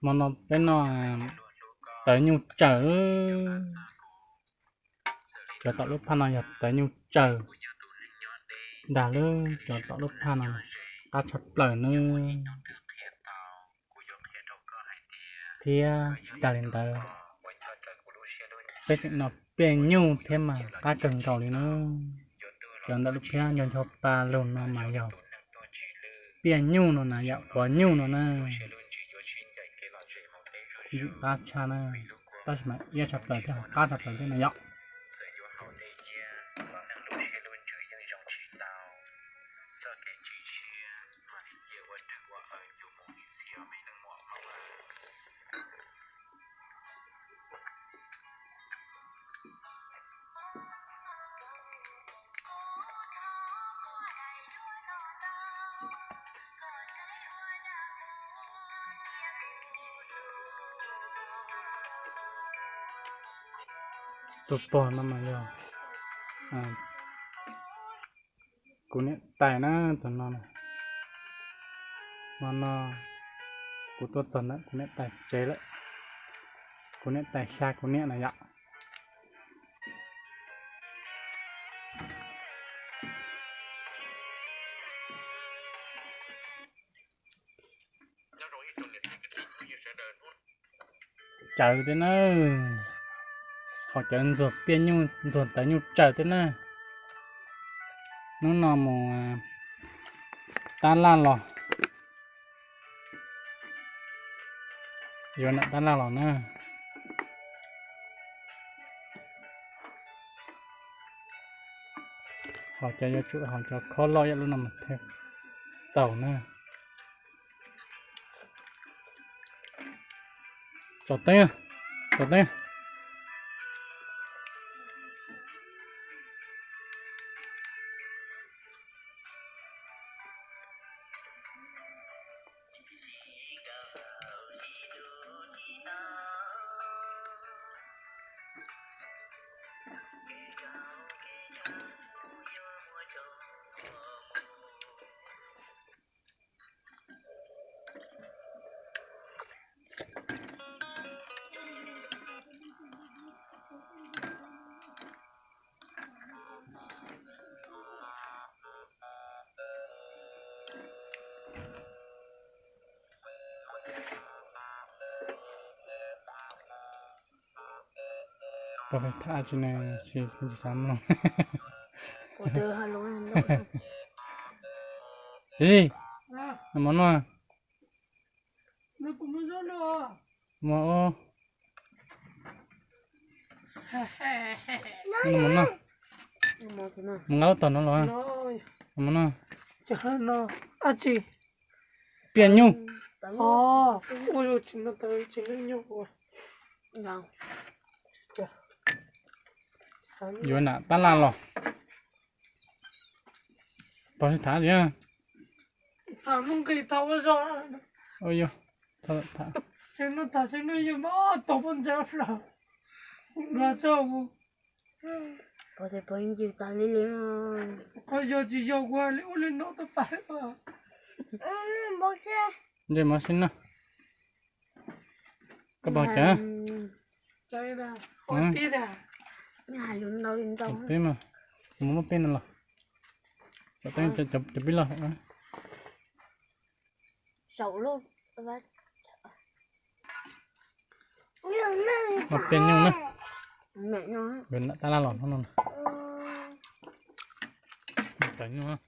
Hmo no peb noj tawv nyuj tsawm. Cov tom lub phaj no yog tawv nyuj tsawm ntag lawm, cov tom lub phaj no qab tshaj plaws nawb. Thiab tsis tas li ntawd, peb tseem noj piaj nyuj thiab mas qab kawg nkaus li nawb. Cov ntawm lub phiab nco ncho pa lug no mas yog piaj nyuj no na, yam quav nyuj no na. Ntxim qab tshaj na, tab sis mas iab tshaj plaws thiab ho qab tshaj plaws thiab na yom. Tus pog no mas yog kuv niam tais na, tus no. Hmo no kuv tuaj txog ntawm kuv niam tais tsev lawm, kuv niam tais xya kuv niam na yom. Tsawv thiab na, ho cov ntxuag piaj nyuj ntxuag tawv nyuj tsawv thiab na. Hnub no mus tab laj los, yuav nam tab laj los na. Ho cov yuav tsum ho cov khob loj ib yam lub no mas thiaj txaus na. Tsom teeb, tsom teeb. Pog tham tsis ne, tsis xav mloog. Zi, mov noj. Mov, mov noj. Mov nqa lub tog no los. Mov noj. Piaj nyuj. Yuav nam tab laj los. Pog sib tham li. Qhov yog tsis yog kuv li ub li no tau pais. Ntsej muag sib noj. Koj pog cawv. Peb mas, mus muab peb no los. Cov peb los. Muab peb nyuj na. Tab laj los no. Tawv nyuj.